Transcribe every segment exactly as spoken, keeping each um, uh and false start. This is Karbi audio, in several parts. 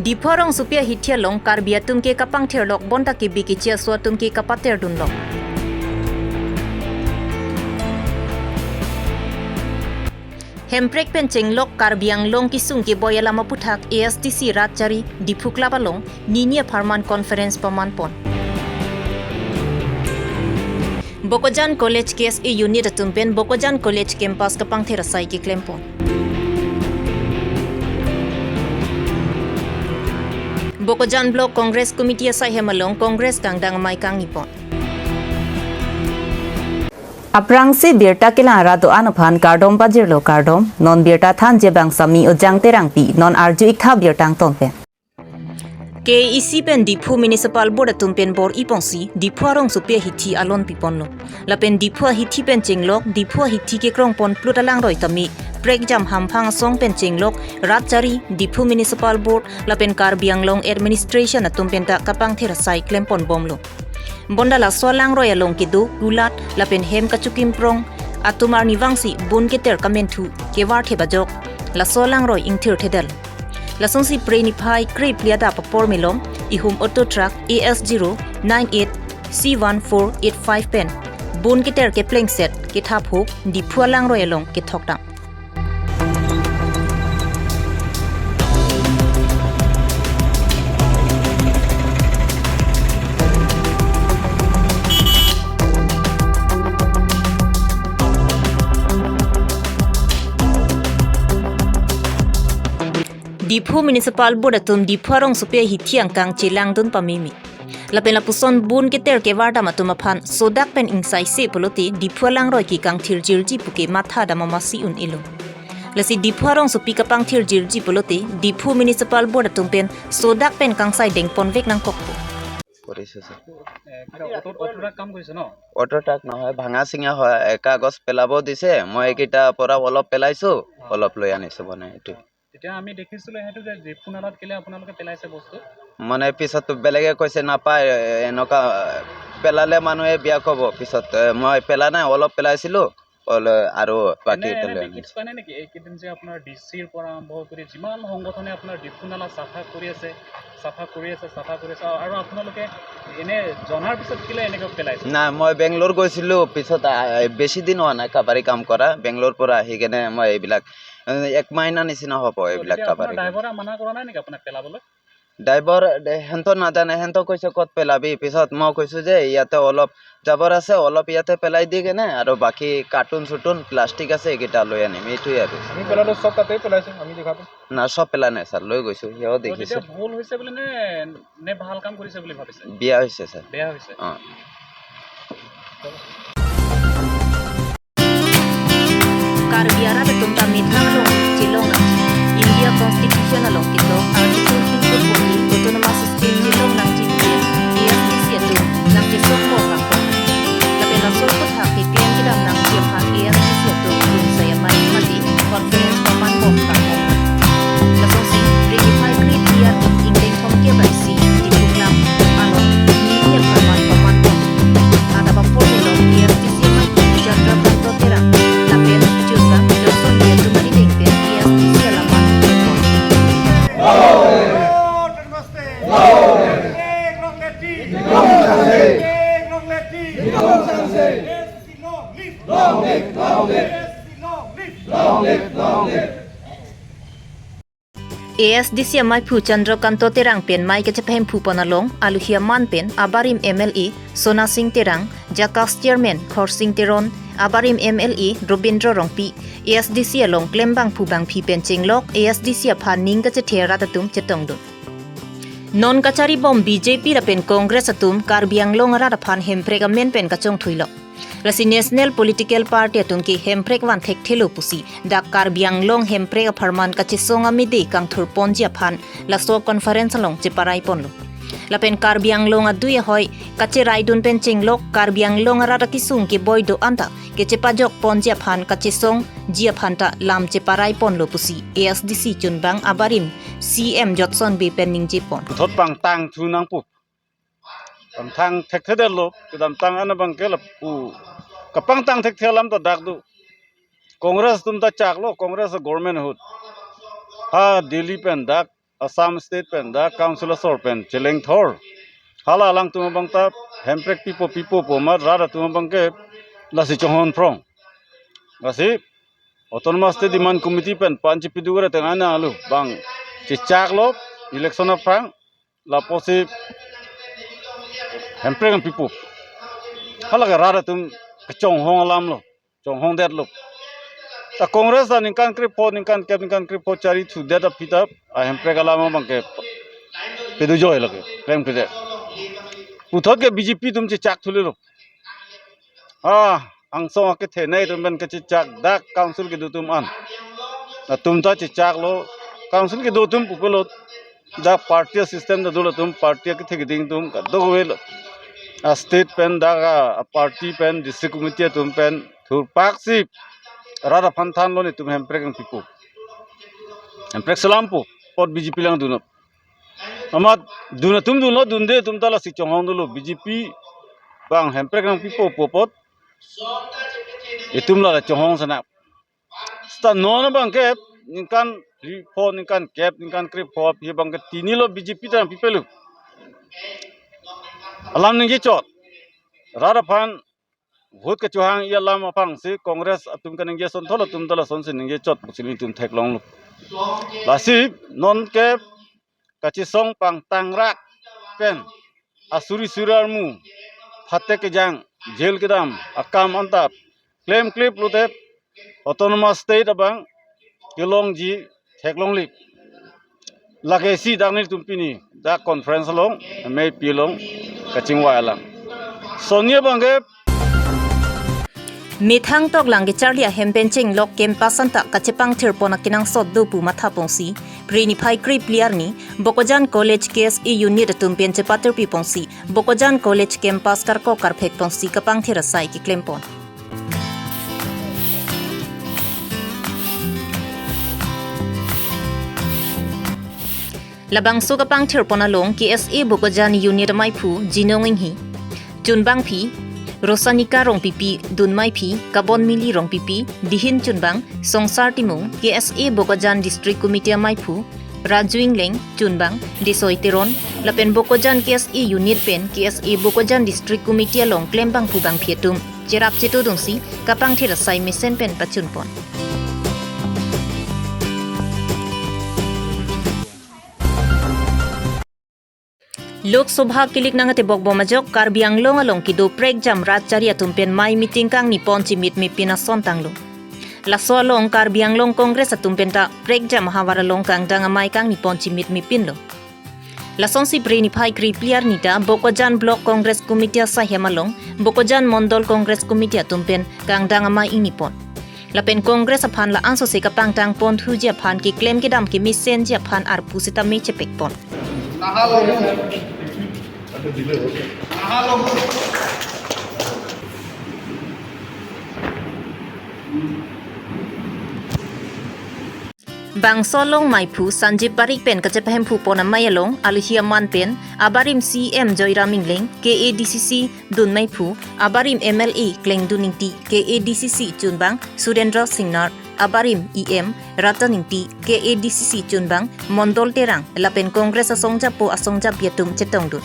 Diphu arongsopi ahithi along Karbi atum ke kapangthir lok bonta kebi keche aso atum ke kapater dun lok. Hemprek pen chenglok Karbi Anglong kesung keboi alam aputhak A S D C Ratchari Diphu Club along nini apharman conference paman pon. Bokajan College K S A unit atum pen Bokajan College campus kapangthir asai keklem pon. Bokajan Block Congress Committee asaihem along Congress kangdang amei kangni pon. Aphrangsi birta kelang arat do-an aphan kardom pajirlo kardom, non birta thanji abang Sami Ojang Terangpi, non arju-ik tha birta angton pen. K A A C pen Diphu Municipal Board atum pen bor-i ponsi, Diphu arongsopi ahithi alon piponlo. Lapen Diphu ahithi pen chenglok, Diphu ahithi kekrong pon plut alangroi tame, prekjam hamphang asong pen chenglok, Ratchari, Diphu Municipal Board, lapen Karbi Anglong Administration atum penta kapangthir asai klem pon bomlo. Bonta laso alangroi along kedo, kulat, lapen hem kachukim prong atum arnivangsi bun keter kamenthu kevar thep ajok laso alangroi ingthir thedel. Lasonsi Phre niphai krephli adap apor melom ihum auto truck A S zero nine eight C one four eight five pen bun keter keplengset kethap huk Diphu alangroi along kethok dam. Diphu Municipal Board atum Diphu arongsopi ahithi angkang chelangdun pameme. Lapen lapuson bun keter kevar dam atum aphan sodak pen ingsaise pulote Diphu alangroi ke kangthir jirji puke matha dam amasi un-elo. Lasi Diphu arongsopi kapangthir jirji pulote Diphu Municipal Board atum pen sodak pen kangsai deng ponvek nangkokpo. কৰিছো ছাৰ। এ, কিবা auto, auto truck কাম কৰিছে ন? Auto truck নহয়, ভাঙা চিঙা হয়, এ, কাগজ পেলাব দিছে, মই এইকেইটা পৰা অলপ পেলাইছো, অলপ লৈ আনিছো মানে এইটো। তেতিয়া আমি দেখিছিলো সেইটো যে ডিফু নালাত কেলে আপোনালোকে পেলাইছে বস্তু? মানে পিছত বেলেগে কৈছে নাপায়, এ, এনেকুৱা, এ, পেলালে মানুহে বেয়া ক'ব। পিছত, এ, মই পেলা নাই, অলপ পেলাইছিলো, অল-, আৰু বাকী এনে, এনে পেলাই দেখিছে আনিছো। নে নেকি এইকেইদিন যে আপোনাৰ ডি চিৰ পৰা আৰম্ভ কৰি যিমান সংগঠনে আপোনাৰ ডিফু নালা চাফা কৰি আছে, চাফা কৰি আছে, চাফা কৰি আছে, আৰু আপোনালোকে এনে জনাৰ পিছত কেলে এনেকৈ পেলাইছে? নাই, মই বেংগলোৰ গৈছিলো, পিছত, আ, বেছি দিন হোৱা নাই কাবাৰী কাম কৰা। বেংগলোৰ পৰা আহি কেনে মই এইবিলাক, এ, এক মাইনা নিচিনা হ'ব অ, এইবিলাক তেতিয়া আপোনাৰ কাবাৰী কাম। ড্ৰাইভাৰে মানা কৰা নাই নেকি আপোনাক পেলাবলৈ? ড্ৰাইভাৰ দে-, হেঁতো নাজানে, হেঁতো কৈছে, "ক'ত পেলাবি?" পিছত মই কৈছো যে, "ইয়াতে অলপ জাবৰ আছে, অলপ ইয়াতে পেলাই দি কেনে আৰু বাকী কাৰ্টুন-চাৰ্টুন, প্লাষ্টিক আছে, এইকেইটা লৈ আনিম," এইটোৱে আৰু। আমি পেলালো, চব তাতে পেলাইছে, আমি দেখাতো। না, চব পেলা নাই ছাৰ, লৈ গৈছো, সিও অ, দেখিছে। তেতিয়া ভুল হৈছে বুলি নে, নে ভাল কাম কৰিছে বুলি ভাবিছে? বেয়া হৈছে ছাৰ। বেয়া হৈছে। অ। Karbi arat atum ta methang along chelong nangji, India Constitution along ketok Article two four four A Autonomous State chelong nangji pu A S D C atum nangchesong bom kangkong. Lapen laso aputhak keklem kedam nangji aphan A S D C atum Krungsai Amei mate conference paman bom kangkong. Lasonsi Phre niphai krephli adap ingdeng thomkep ra isi Diphu Club along nini apharman paman bom. Adap apor melom A S D C Amei Chandrakanta Terang lapen Joseph Johnson Bey atum arideng pen A S D C alam an. A S D C Amei phu Chandrakanta Terang pen mei kachepahemphu pon along, aluhi aman pen abarim M L A Sona Sing Terang, JACAS Chairman Khorsing Teron, abarim M L A Robindro Rongpi, A S D C along klembangphu bangphi pen chenglok A S D C aphan ning kachethe arat atum chetongdun. Non kachari bom B J P lapen Congress atum Karbi Anglong arat aphan hemprek amen pen kachongthuilo. Lasi National Political Party atum ke hemprek van thekthelo pusi dak Karbi Anglong hemprek apharman kachesong amide kangthur ponji aphan laso conference along cheparai ponlo. Lapen Karbi Anglong adui ahoi kacheraidun pen chenglok Karbi Anglong arat akesung keboi do-an ta kechepajok ponji aphan kachesongji aphan ta lam cheparai ponlo pusi A S D C chunbang abarim C M Johnson Bey pen ningje pon. Thot pangtang thu nangpo. Pangtang thekthedetlo, kedamtang an abang ke lapu. Kapangtang thekthe alam ta dak do. Congress atum ta chaklo, Congress government ahut. Ha Delhi pen dak Assam State pen dak Council asor pen chelengthor. Hala alangtum abang ta Hemprek pipo pipo pu amat rat atum abang ke lasi chonghon phrong. Lasi Autonomous State Demand Committee pen pan chipiduk re teng ana alu bang chechaklo election aphrang lapusi Hemprek nangpipo. Hala ke rat atum kechonghong alam lo, chonghong detlo. Ta Congress ta ningkan krepho, ningkan kep, ningkan krepho chari thudet aphi ta a Hemprek alam abang ke pedujoi lake, klemkledet. Puthot ke B J P atum chechak thulelo. Ah, angsong akethenei atum pen kachechak dak Council kedo atum an. Latum ta chechaklo, Council kedo atum pupelo, dak party system ta dolo atum, party akethe keding atum kadokave lo. A state pen dak a, a party pen, district committee atum pen thurpaksi rat aphan thanlo netum Hemprek nangpipo. Hemprek selampo, apot B J P lang dunlo. Amat dun atum dunlo, dunde atum ta lasi chonghong dolo, B J P bang Hemprek nangpipo pu apot itum la chonghong senap. Seta non abang ke ningkan krepho, ningkan kep, ningkan krepho aphi abang ke tinilo B J P ta nangpipelo. Alam ningjechot. Rat aphan vote kachohang-i alam aphrangsi Congress atum kaningje asonthot atum ta lasonsi ningjechot pusi nelitum theklonglo. Lasi non ke kachesong pangtangrak pen asuri suri armu, phatek kejang, jail kedam akam anta klemklip lote Autonomous State abang kelongji theklongli. Lake si dak nelitum pini dak conference along, M A P along kachingvai alam. Sonni abang ke Methang toklang kecharli ahem pen chenglok campus anta kachepangthirpon akenangsot do pu mathaponsi, Phre niphai krephli arni, Bokajan College K S A unit atum pen chepatirpiponsi, Bokajan College campus karkok karphekponsi kapangthir asai keklempon. Labangso kapangthirpon along K S A Bokajan unit amaiphu Jinong Inghi, chunbangpi Rosanika Rongpipi, dunmaiphi Kabonmili Rongpipi, dihin chunbang Songsar Timung, K S A Bokajan District Committee amaiphu Raju Ingleng, chunbang Desoi Teron, lapen Bokajan K S A unit pen K S A Bokajan District Committee along klembangphu bangphi atum cherap chetodunsi kapangthir asai mesen pen pachunpon. Lok Sabha kelik nangketebok bom ajok Karbi Anglong along kedo prekjam rat chari atum pen mei meeting kangnipon chimit mipin ason tanglo. Laso along Karbi Anglong Congress atum penta prekjam ahavar along kangdang amei kangnipon chimit mipinlo. Lasonsi Phre niphai krephli arni ta Bokajan Block Congress Committee asaihem along Bokajan Mondol Congress Committee atum pen kangdang amei ingnipon. Lapen Congress aphan la-ansose kapangtangponthuji aphan keklem kedam kemesenji aphan arpu sitame chepekpon. Bangso along meiphu Sanjib Barik pen kachepahemphupon amei along alohi aman pen abarim C E M Joyram Ingleng, K A D C C dunmeiphu, abarim M L A Klengdun Ingti, K A D C C chunbang Surendra Singnar, abarim E M Ratan Ingti, K A D C C chunbang Mondol Terang, lapen Congress asongjapo asongjapi atum chetongdun.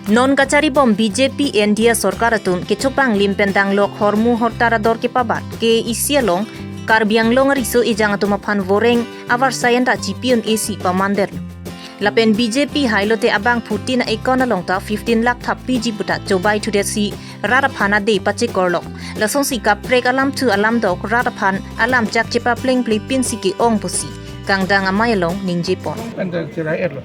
Non kacharibom B J P N D A sorkar atum kechopanglim pen danglok hormu hortar ador kepabat ke isi along Karbi Anglong ariso ejang atum aphan voreng avarsai anta chipi-un-e si pamanderlo. Lapen B J P hailote abangphutin a-account along ta fifteen lakh thap piji puta chobai thudetsi rat aphan ade pachekorlok. Lasonsi kaprek alamthu alamdok rat aphan alamchak chepaplengple pinsi ke-ong pusi kangdang amei along ningjepon. Anta cherai-etlo.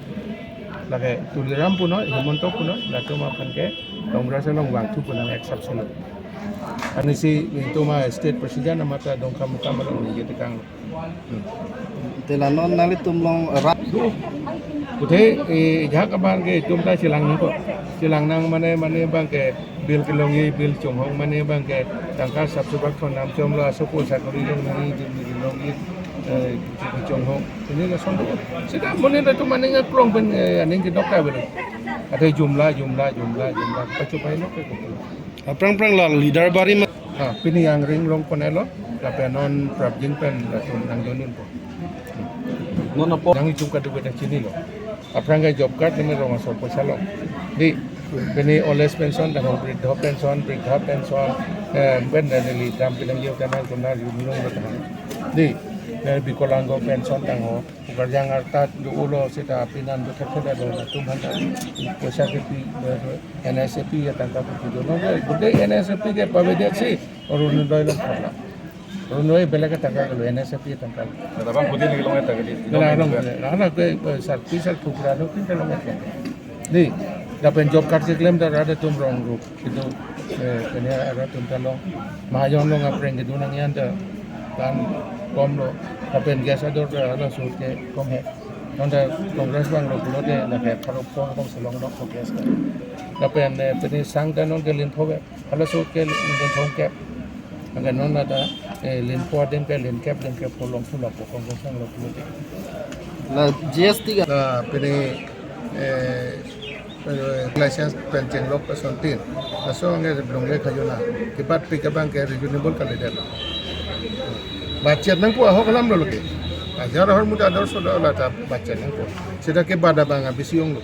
Lake Tuliram punon, Himanta punon, latum aphan ke Congress along vangthu punang exception. Anisi ningtuma state president amata Dongkamukam along ningjetekang. Te la non nanglitum along rat. Kuthe, eh, jahak abang ke itum ta chelang nangkok. Chelang nang mane, mane abang ke bill kelongji, bill chonghong mane abang ke tangka sab subak thon nam chomlo asopo sakori long nangji, bill kelongji, eh, chonghong. Ini lason do. Sita mane ta tu mane ngaklong pen, eh, aning kedok ta belo. Ada jumlah, jumlah, jumlah, jumlah. Pachupai lo ke. Aphrang-phrang la leader bari ma. Ha, pini yang ring long konelo, lapen non prapjin pen latum nang jonin po. Non apot nangli chum kaduk beta chinilo. Aphrang ke job card neme rong asor poisa lo. Di, pini old age pension, tangho briddho pension, briddha pension, eh, pen dan neli dam pinang yo kana kuna yunung lo tangho. Di, eh, bikolango pension tangho. Ukarjang arta do ulo seta pinan do thek thek do na tum hanta. Poisa kepi, eh, N S F P ya tangka kepi do. No, gode N S F P ke pavedet si, Orunodoi lo khapla. Orunodoi belek tangka lo, N S F P tangka lo. Nada bang pudin lagi long eta kali. Nana long, nana ke, eh, sar pi sar thukra lo, kinta long eta. Di, lapen job card keklem ta rat atum rong rup. Kitu, eh, kene rat atum ta long. Mahajon long apreng kedun nangji anta. Kan kom lo. Lapen gas ador ta halaso ahut ke kom he. Non ta Congress vanglo pulote lake pharo phongo bang selong dok ko gas ka. Lapen, eh, pini sang ta non ke lin pho ke. Halaso ahut ke lin pho ke. Angke non anta, eh, lin pho adim ke lin kep, lin kep pho longthu lo ko Congress vanglo pulote. La G S T ka. La pini, eh, eh, license pen chenglok asontin. Laso angke longle khajona. Kebatpik abang ke reasonable kalidet lo. Budget nangpo ahok alam lo lake. Hajar ahormu ta ador soda la ta budget nangpo. Seta kebat abang abisi onglo.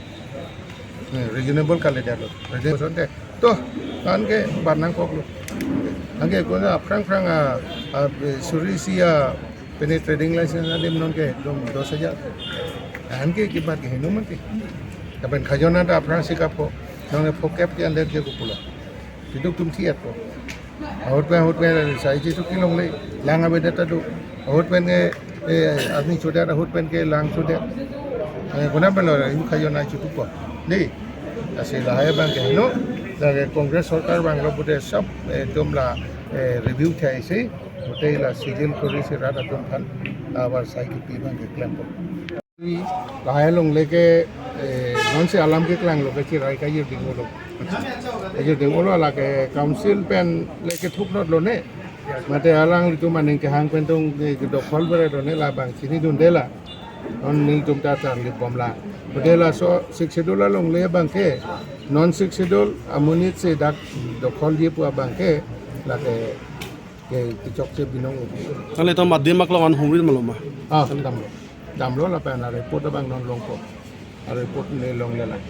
Eh, reasonable kalidet lo. Reasonable asonte. To, anke bat nangkok lo. Anke kona aphrang phrang a, a, suri isi a, pini trading license adim non ke dom dos hajar. Anke kebat ke hinu mati. Lapen khajona ta aphrang si kapho, nonke phokep ke andet ke kupula. Keduk atum thi-etpo. Ahut pen, ahut pen, sai ji suki longle, lang avedet ta do. Ahut pen ke, eh, arni chodet, ahut pen ke lang chodet. Eh, kona pen lo, yu khajona chutupo. Di, lasi lahai abang ke hinu, lake Congress sorkar vanglo pute sob, eh, atum la, eh, review thai si, pute la sijil kori si rat atum aphan, abar sai kepi abang ke klempo. Lahai along lake, eh, non si alam keklang lo, kachirai kajir ding-olo. Kajir ding-olo lake council pen lake thuknot lone. Mate alanglitum aning kehang pen tung, eh, dokhol bere lone labang chinidunde la. Non nelitum ta charli bomlang. Pute laso Sixth Schedule along le abang ke, non Sixth Schedule amonit si dak dokholji pu abang ke, lake, ke kechokche binong. Kali to madim aklong an humri maloma. Ah, damlo. Damlo lapen a-report abang non longpo. A-report ne longlelang.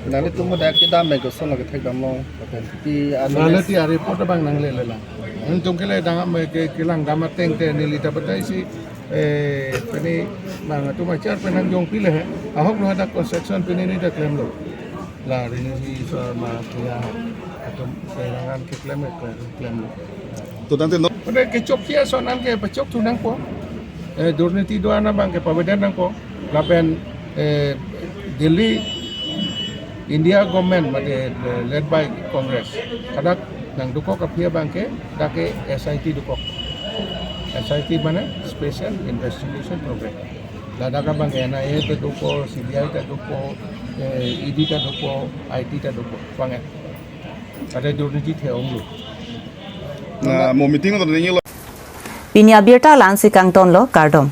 Nanglitum mo dak kedam me koson lake thekdam long. Lapen ti anu nale ti a-report abang nanglelelang. Nelitum kele dam me ke kelang dam ateng te neli ta batai si, eh, pini nangtum achar pen nangjong pile he. Ahok lo hadak construction pini neli ta klemlo. La rini si so ma punya atum kerangan keklem, keklem. To tangte no. Pada kechokche ason anke pachokthu nangpo. Eh, durniti do-an abang ke pavedet nangpo. Lapen, eh, Delhi India government mate, eh, led by Congress. Hadak nangdokok aphi abang ke dak ke S I T dokok. S I T mane Special Investigation Program. Ladak abang ke N I A ta dopo, C B I ta dopo, eh, E D ta dopo, I T ta dopo. Bang ya. Ada durniti the-onglo. Na mo meeting lo tadi lo. Pini abirta la-ansi kangtonlo, kardom.